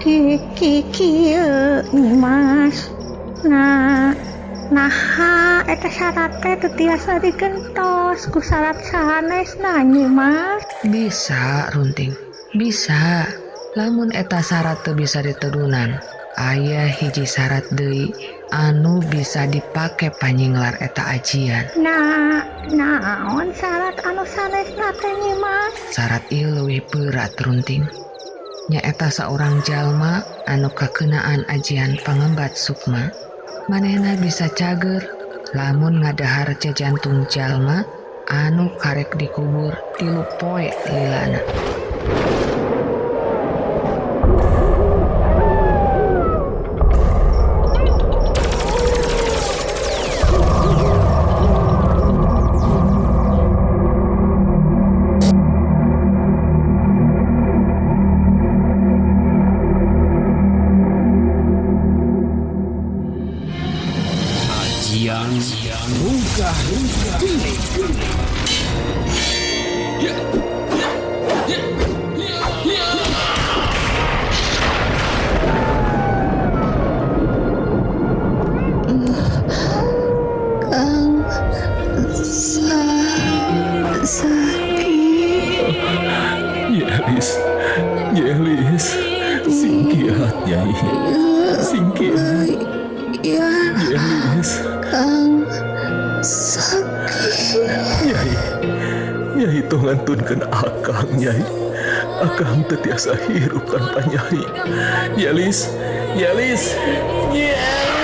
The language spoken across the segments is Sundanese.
Ki ki kieu Nyimas. Nah, naha eta syarat teh teu tiasa digentos ku syarat sanesna Nyimas. Bisa Runting, bisa. Lamun eta syarat teu bisa ditedunan, aya hiji syarat deui anu bisa dipake panyinglar eta ajian. Nah, naon syarat anu sanesna teh Nyimas? Syarat ieu leuwih berat Runting. Nyaeta saurang jalma anu kakenaan ajian pangembat sukma, manehna bisa cager lamun ngadahar jajantung jalma anu karek dikubur 3 poe lilana. Kang sakit. Yelis, Yelis, singkiat Nyai, singkiat. Ya, Yelis. Kang sakit. Nyai, Nyai tong ngantunkeun akang Nyai. Akang teu tiasa hirup tanpa Nyai. Yelis, Yelis, Yelis.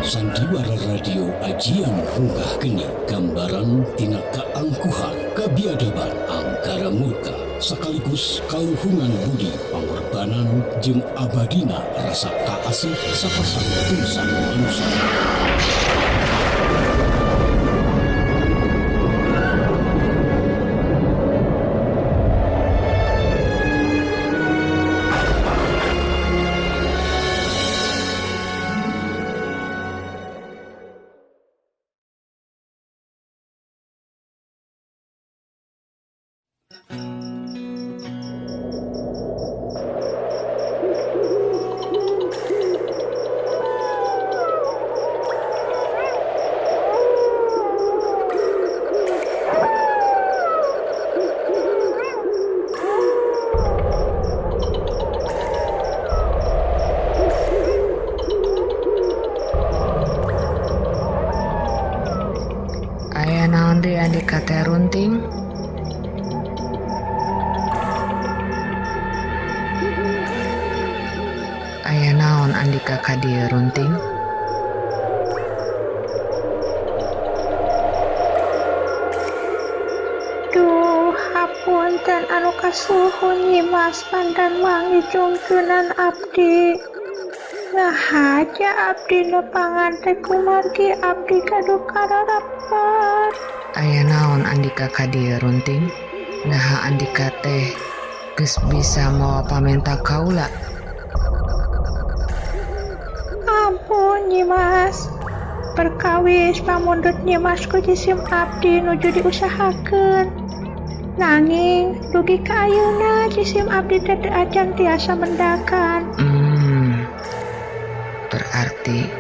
Sandiwara Radio Ajian Rungkah Geni, gambaran tina kaangkuhan, kabiadaban, angkara murka, sekaligus kaluhungan budi, pangorbanan jeung abadina rasa kaasih sapasang tungsan manusia. Aya naon deui Andika teh Runting? Aya naon Andika ka dieu Runting? Duh, hapunten anu kasuhun Nyimas pandan mangijungkeunan abdi. Ngahaja abdi nepangan teh kumargi abdi gaduh kararapat. Aya naon Andika ka dieu Runting? Naha Andika teh geus bisa mawa pamenta kaula? Ampun Nyimas, perkawis pamundut Nyimas ku jisim abdi nuju diusahakeun. Nanging dugi ka ayeuna jisim abdi teh teu acan tiasa mendakan. Berarti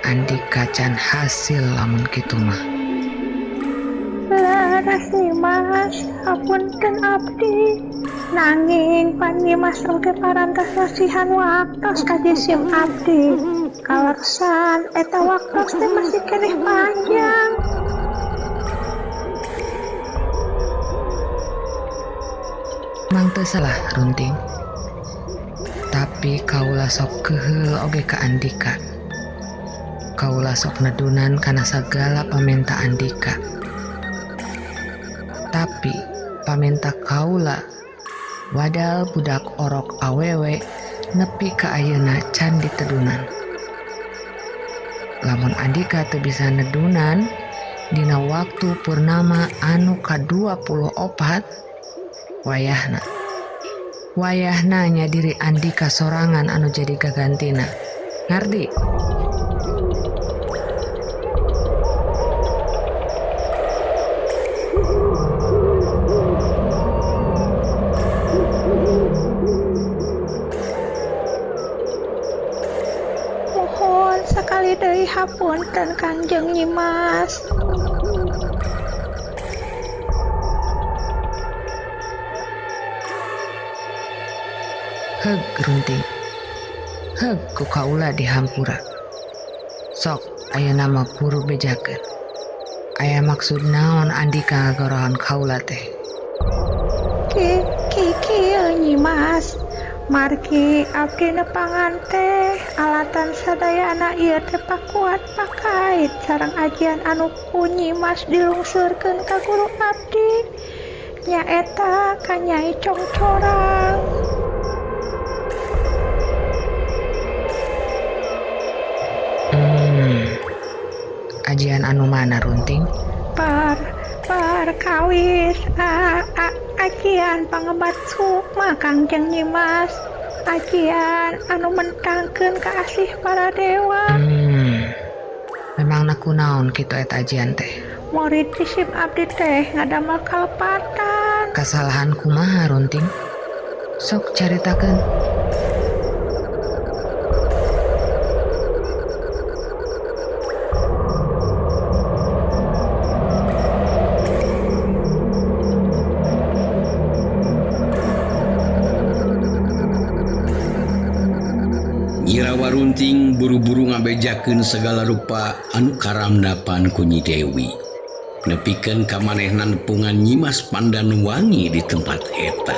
Andika can hasil lamun kitu mah. Leres Nyimas, hapunten abdi. Nanging pan Nyimas oge parantos masihan waktos ka jisim abdi. Kalersan eta waktos teh masih keneh panjang. Mang teu salah Runting. Tapi kaula sok keheul oge ka Andika. Kaula sok nedunan kana sagala pamenta Andika. Tapi pamenta kaula wadal budak orok awewe nepi ka ayeuna can ditedunan. Lamun Andika teu bisa nedunan dina waktu purnama anu ka-24 wayahna. Wayahna nya diri Andika sorangan anu jadi gagantina. Ngarti? Mohon sakali deui hapunten Kangjeng Nyimas. Heg runting. Heg ku kaula dihampura. Sok ayeuna mah buru bejakeun. Aya maksud naon Andika ngagorohan kaula teh? Ki ki kieu Nyimas. Margi abdi nepangan teh alatan sadayana ieu teh pakuat pakait sareng ajian anu ku Nyimas dilungsurkeun ka guru abdi. Nyaeta ka Nyai Congcorang. Ajian anu mana runting? Par kawis ajian pangebat sukma Kangjeng Nyimas. Ajian anu mentangkeun kaasih para dewa. Memang nakunaon kitu eta ajian teh? Murid jisim abdi teh ngadamel kalepatan. Kasalahan kumaha runting? Sok caritakeun. Nyirawa Runting buru-buru ngabejakeun segala rupa anu karamdapan ku Nyi Dewi. Nepikeun ka manehna nepungan Nyimas Pandanwangi di tempat eta.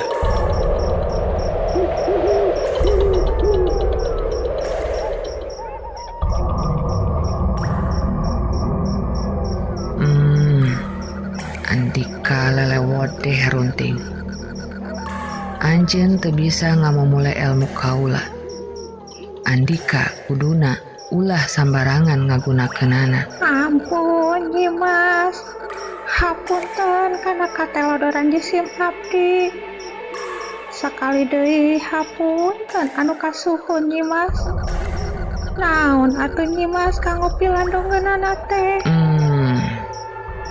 Andika lelewodeh runting. Anjeun teu bisa ngamumule ilmu kaula. Andika kuduna ulah sambarangan ngagunakeunana. Ampun Nyimas, hapunten kana katelodoran jisim abdi. Sakali deui hapunten anu kasuhun Nyimas. Naon atuh Nyimas kanggo pilandongeunana teh?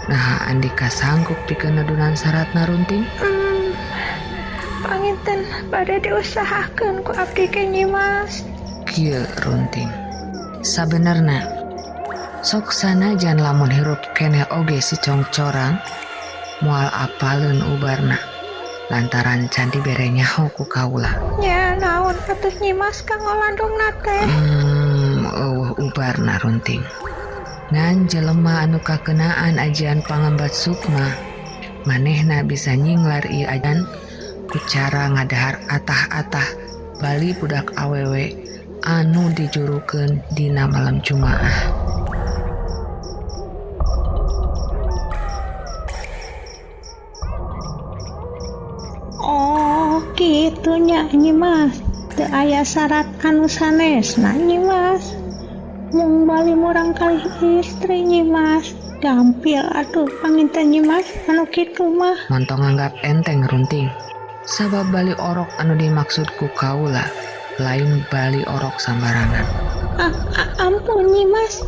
Nah, Andika sanggup pikeun nedunan syaratna runting? Panginten bade diusahakeun ku abdi ke Nyimas. Kieu runting. Sabenerna sok sanajan lamun hirup keneh oge si Congcorang moal apaleun ubarna lantaran can dibere nyaho ku kaula. Nya naon atuh Nyimas kanggo landungna teh? Eueuh ubarna runting. Ngan jelema anu kakenaan ajian pangembat sukma manehna bisa nyinglar ieu ajian ku cara ngadahar atah-atah bali budak awewe anu dijurukeun dina malam Jumaah. Oh, kitu nya Nyimas. Teu aya syarat anu sanesna Nyimas. Mung bali murang kalih istri Nyimas. Gampil atuh panginten Nyimas anu kitu mah. Montong nganggap enteng runting. Sabab bali orok anu dimaksud ku kaula lain bali orok sambarangan. Ampun Nyimas.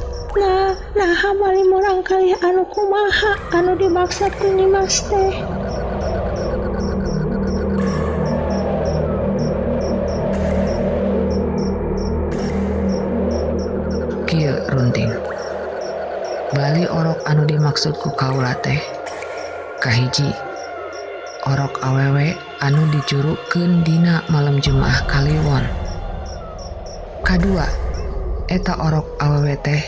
Nah bali murang kalih anu kumaha anu dimaksud ku Nyimas teh? Kieu runting. Bali orok anu dimaksud ku kaula teh kahiji orok awewe anu dijurukeun dina malam Jumaah Kaliwon. Kadua, eta orok awewe teh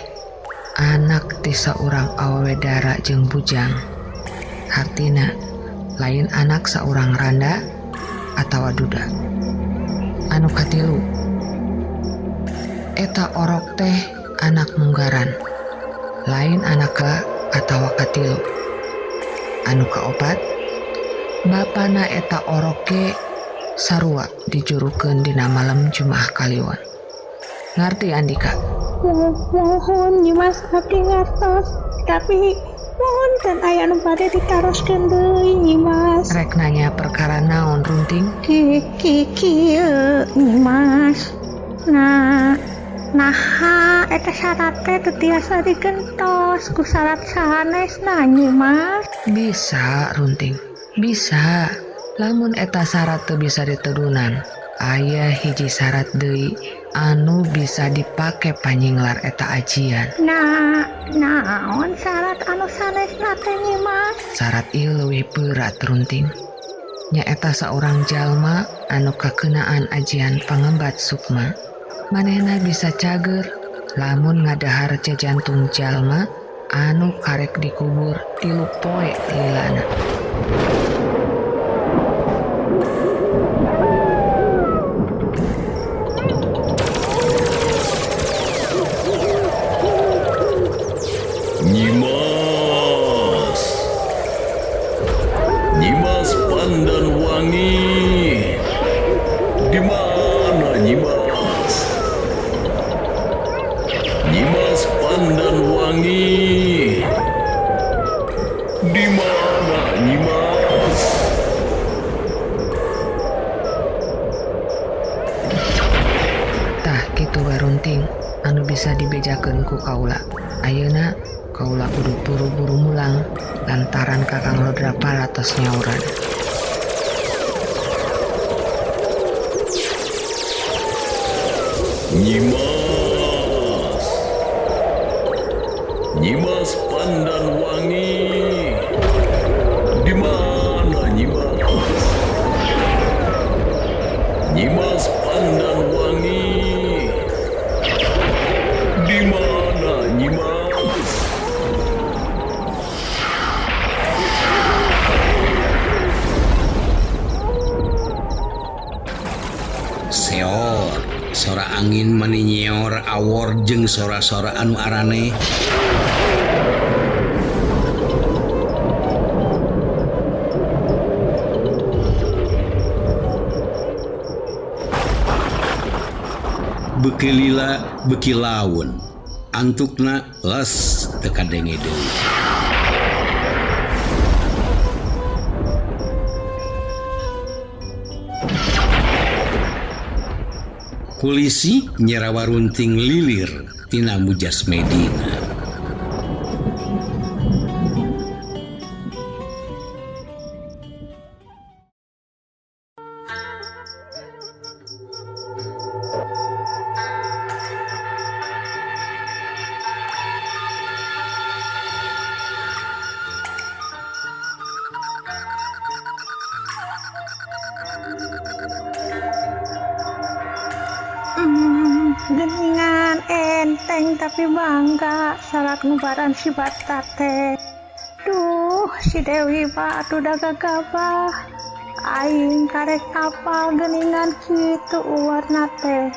anak ti saurang awewe dara jeung bujang. Hartina lain anak saurang randa atawa duda. Anu katilu, eta orok teh anak munggaran, lain anak ka atawa katilu. Anu kaopat, bapana eta oroke sarua dijurukeun dina malam Jumaah Kaliwon. Ngarti Andika? Mohon Nyimas abdi ngartos, tapi mohon kan aya nu bade ditaroskeun deui Nyimas. Rek nanya perkara naon runting? Ki kieu Nyimas. Nah, Naha eta syarat teh teu tiasa digentos ku syarat sanesna Nyi Mas. Bisa Runting, bisa. Lamun eta syarat teu bisa ditedunan, aya hiji syarat deui anu bisa dipake panyinglar eta ajian. Nah, naon syarat anu sanesna teh Nyi Mas? Syarat ieu leuwih berat Runting. Nyaeta saurang jalma anu kakenaan ajian pangembat sukma. Manehna bisa cager lamun ngadahar jajantung jalma anu karek dikubur 3 poe lilana. Nyimas, Nyimas Pandanwangi, di mana Nyimas? Nyimas Pandanwangi, di mana Nyimas? Tah kitu Warunting anu bisa dibejakeun ku kaula. Ayeuna kaula kudu buru-buru mulang lantaran Kakang Lodrapala tos nyauran. Nyimas, Nyimas Pandanwangi, di mana Nyimas? Nyimas Pandanwangi, di mana Nyimas? Seor, sora angin mani nyeor awor jeung sora-sora anu araneh. Beuki lila beuki laun, antukna les teu kadenge deui. Kulisi Nyerawa Runting lilir tina mujas Medina. Geningan enteng tapi bangga salat ngubaran si Bata teh. Duh, si Dewi pak atuh da gagabah. Aing karek apal geningan kitu uwarna teh.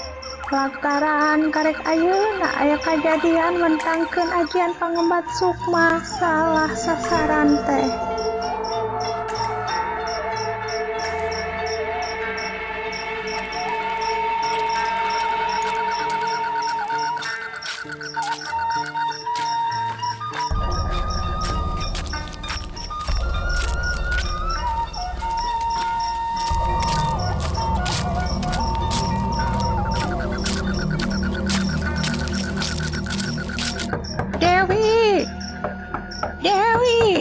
Lantaran karek ayeuna aya kajadian mentangkeun ajian pangembat sukma salah sasaran teh. Dewi, Dewi,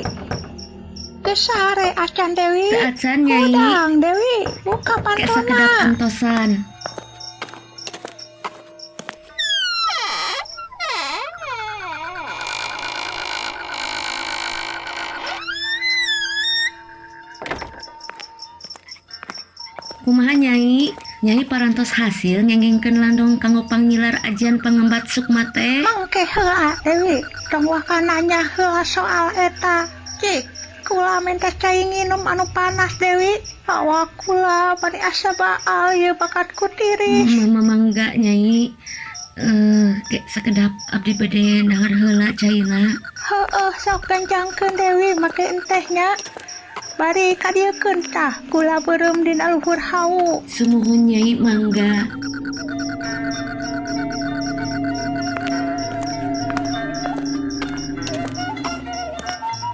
kesare acan Dewi. Teu acan Nyai. Kudang Dewi, buka Ke sakedap pantona. antosan. Kumaha Nyai? Nyai parantos hasil ngengengkeun landong kanggo pangilar ajian pangembat sukma teh. Mangke heula Dewi, tong waka nanya heula soal eta. Cik, kula minta cai nginum anu panas Dewi. Awak kula bari asa baal ieu bakat ku tiris. Mama mangga Nyai. Ke sakedap abdi bade dahar heula caina. Heueuh sok gancangkeun Dewi make enteh nya. Bari kadieukeun tah gula beureum dina luhur hawu. Sumuhun Nyai mangga.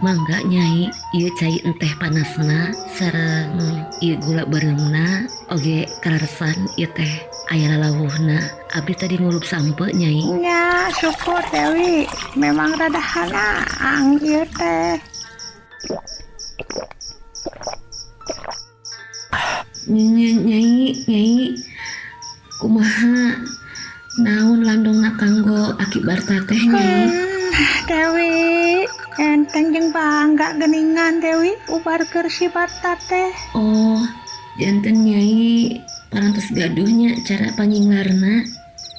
Mangga Nyai, ieu cai enteh panasna sareng ieu gula beureumna. Oge kaleresan ieu teh aya lalawuhna. Abdi tadi ngulub sampe Nyai. Nya syukur Dewi, memang rada hanaang ieu teh. Nyai, Nyai, kumaha naon landongna kanggo Aki Barta teh Nyai? Dewi, enteng jeung bangga geuningan Dewi ubar keur si Barta teh. Oh, janten Nyai parantos gaduhnya cara panyinglarna.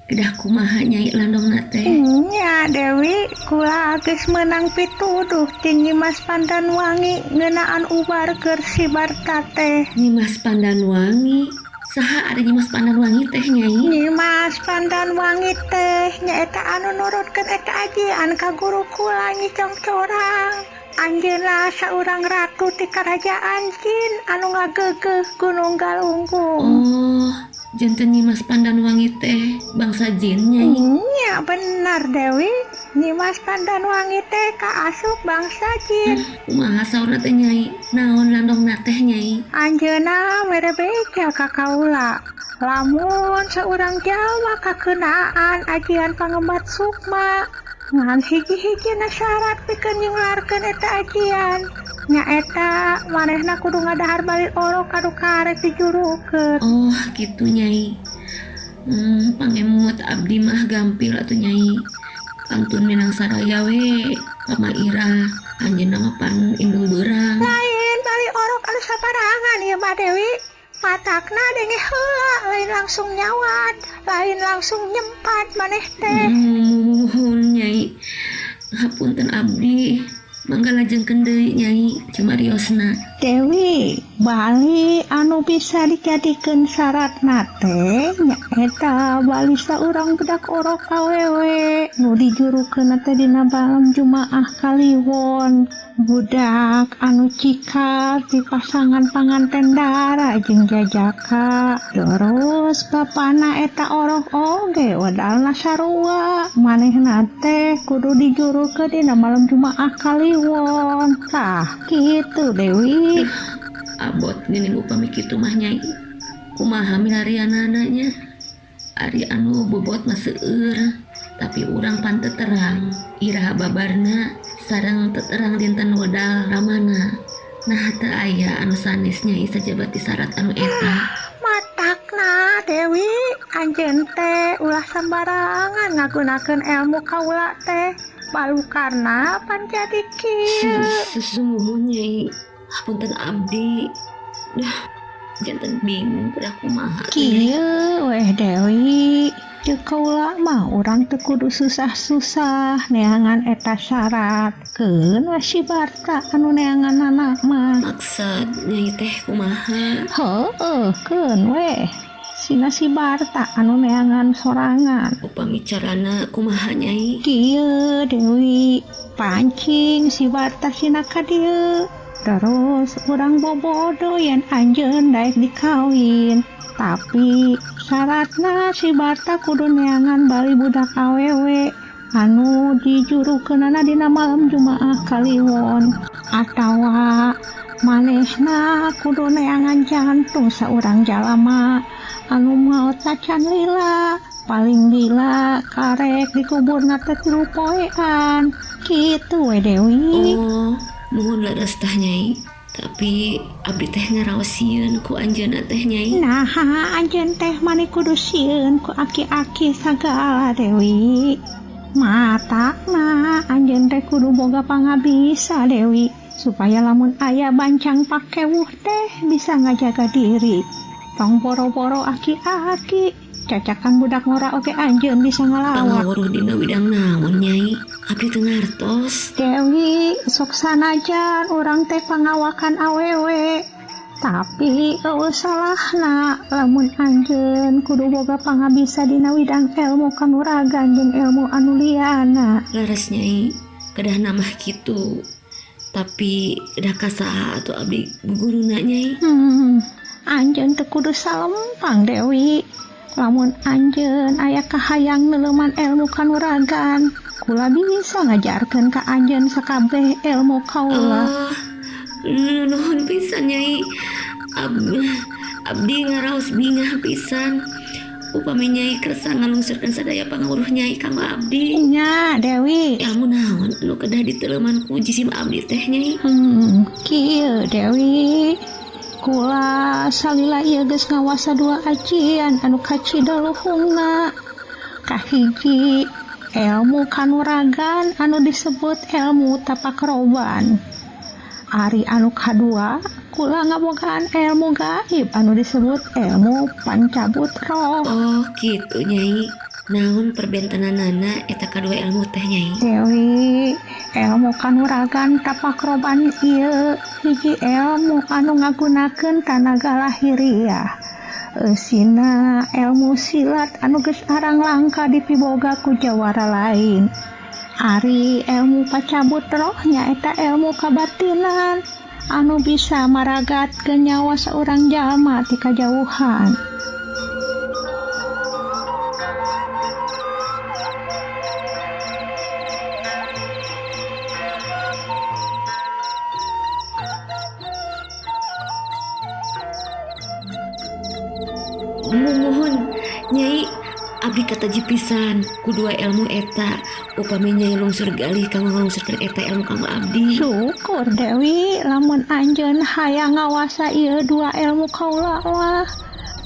Kedah kumaha Nyai landongna teh? Nya Dewi, kula geus meunang pituduh ti Nyimas Pandanwangi ngeunaan ubar keur si Barta teh. Nyimas Pandanwangi? Saha ari Nyimas Pandanwangi teh Nyai? Nyimas Pandanwangi teh nyaeta anu nurutkeun eta ajian ka guru kula Nyi Congcorang. Anjeunna saurang ratu ti karajaan jin anu ngageugeuh Gunung Galunggung. Oh, janten Nyimas Pandanwangi teh bangsa jin Nyai? Nya bener Dewi, Nyimas Pandanwangi teh kaasup bangsa jin. Kumaha saurna teh Nyai? Naon landongna teh Nyai? Anjeunna mere beja ka kaula. Lamun saurang jalma kakeunaan ajian pangembat sukma, ngan hiji-hijina syarat pikeun nyinglarkeun eta ajian. Nyaeta manehna kudu ngadahar bali orok anu karek dijurukeun. Oh, kitu Nyai. Pangemut abdi mah gampil atuh Nyai. Pantun minang saraya we kama Ira, anjeunna mah pan indung beurang. Lain bali orok anu sabarangan ieu mah Dewi. Matakna denge heula, lain langsung nyawat, lain langsung nyempat maneh teh. Muhun Nyai. Hapunten abdi. Mangga lajengkeun deui Nyai cumariosna. Dewi, bali anu bisa dijadikeun syaratna teh nyaeta bali saurang budak orok awewe nu dijurukeun teh dina malam Jumaah Kaliwon. Budak anu cikal ti pasangan panganten dara jeung jajaka. Terus bapana eta orok oge wadalna sarua. Manehna teh kudu dijurukeun dina malam Jumaah Kaliwon. Tah kitu Dewi. Abot geuning upami kitu mah Nyai. Kumaha milarianana nya? Ari anu bobot mah seueur, tapi urang pan teu terang. Iraha babarna sareng teu terang dinten wedal ramana. Nah teu aya anu sanes Nyai sajabati syarat anu eta. Matakna Dewi, anjeun teh ulah sembarangan ngagunakeun ilmu kaula teh. Balukarna pan jadi kieu. Sesungguhnya Nyai, hapunten abdi. Dah janten bingung kudu kumaha. Kieu weh Dewi, ceuk kaula mah urang teu kudu susah-susah neangan eta syarat. Keun we si Barta anu neanganana mah. Maksud Nyai teh kumaha? Heueuh, keun weh. Sina si Barta anu neangan sorangan. Upami carana kumaha Nyai? Kieu Dewi, pancing si Barta sina ka dieu. Terus urang bobodo yen anjeun daek dikawin. Tapi syaratna si Barta kudu neangan bali budak awewe anu dijurukeunana dina malam Jumaah Kaliwon. Atawa manehna kudu neangan jantung saurang jalama anu maot sacan lila. Paling lila karek dikuburna teh 3 poean. Kitu we Dewi. Oh, muhun leres tah Nyai. Tapi abdi teh ngaraos sieun ku anjeunna teh Nyai. Naha anjeun teh mani kudu sieun ku aki-aki sagala Dewi. Matakna anjeun teh kudu boga pangabisa Dewi, supaya lamun aya bancang pakewuh teh bisa ngajaga diri. Tong boro-boro aki-aki, cacakan budak ngora oge anjeun bisa ngelawan. Pangaweruh dina widang naon Nyai? Abdi teu ngartos. Dewi, sok sanajan urang teh pangawakan awewe. Tapi eueuh salahna lamun anjeun kudu boga pangabisa dina widang ilmu kanuragan jeung ilmu anu liana. Leres Nyai, kedahna mah kitu. Tapi kedah ka saha atuh abdi guguruna Nyai? Anjeun teu kudu salempang Dewi. Lamun anjeun aya kahayang neuleman ilmu kanuragan, kula bisa ngajarkeun ka anjeun sakabeh ilmu kaula. Nuhun pisan Nyai. Abdi ngaraos bingah pisan. Upami Nyai kersa ngalungsurkeun sadaya pangawruh Nyai kanggo abdi. Nya Dewi. Ilmu naon anu kedah diteuleman ku jisim abdi teh Nyai? Kieu Dewi. Kula salila ieu geus ngawasa dua ajian anu kacida luhungna. Kahiji ilmu kanuragan anu disebut ilmu tapakroban. Ari anu kadua kula ngabogaan ilmu gaib anu disebut ilmu pancabut roh. Oh kitu Nyai. Naon perbentenanana eta kadua ilmu teh Nyai? Dewi, ilmu kanuragan tapakroban ieu hiji ilmu anu ngagunakeun tanaga lahiriah. Eusina ilmu silat anu geus arang langka dipiboga ku jawara lain. Ari ilmu pacabut roh nyaeta ilmu kabatinan anu bisa maragatkeun nyawa saurang jalma ti kajauhan. Mumuhun Nyai, abdi kataji pisan ku dua ilmu eta. Upami Nyai lungsur galih kanggo ngalungsurkeun eta ilmu kanggo abdi. Syukur Dewi, lamun anjeun hayang ngawasa ieu dua ilmu kaula wah.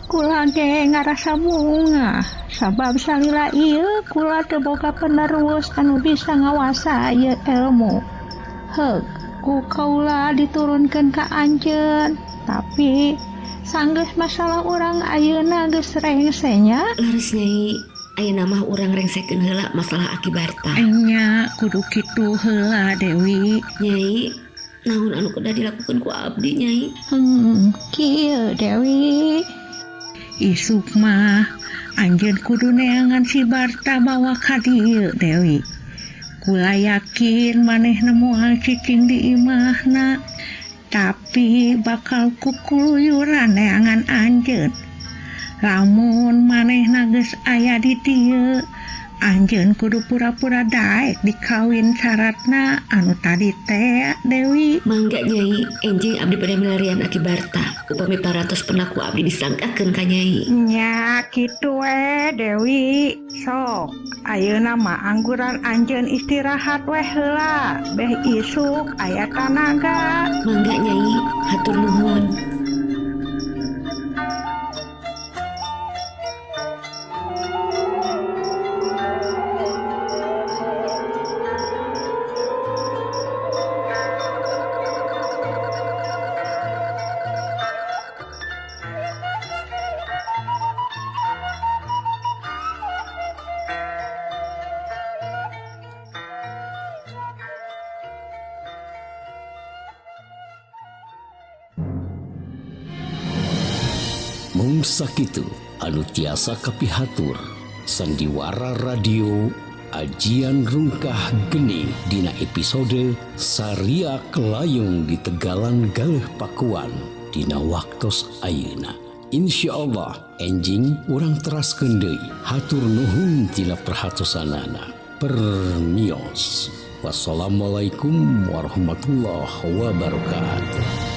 Kula ge ngarasa bungah sabab salila ieu kula teu boga penerus anu bisa ngawasa ieu ilmu. Heug, ku kaula diturunkeun ka anjeun, tapi sanggeus masalah urang ayeuna geus rengse nya. Leres Nyai, ayeuna mah urang rengsekeun heula masalah Aki Barta. Enya kudu kitu heula Dewi. Nyai, naon anu kedah dilakukeun ku abdi Nyai? Kieu Dewi. Isuk mah anjeun kudu neangan si Barta bawa ka dieu Dewi. Kula yakin manehna moal cicing di imahna, tapi bakal kukuluyuran neangan anjeun. Lamun manehna geus aya di dieu, anjeun kudu pura-pura daek dikawin syaratna anu tadi teh Dewi. Mangga Nyai, enjing abdi bade milarian Aki Barta. Upami parantos pernah ku abdi disangkakeun ka Nyai. Nya kitu we Dewi. Sok, ayeuna mah angguran anjeun istirahat weh heula. Beh isuk aya tanaga. Mangga Nyai, hatur nuhun. Mung sakitu anu tiasa kapihatur sandiwara radio ajian rungkah geni dina episode Sariak Layung di Tegalan Galeh Pakuan dina waktos ayeuna. Insyaallah enjing urang teraskeun deui. Hatur nuhun tina perhatosanana. Permios. Wassalamualaikum warahmatullahi wabarakatuh.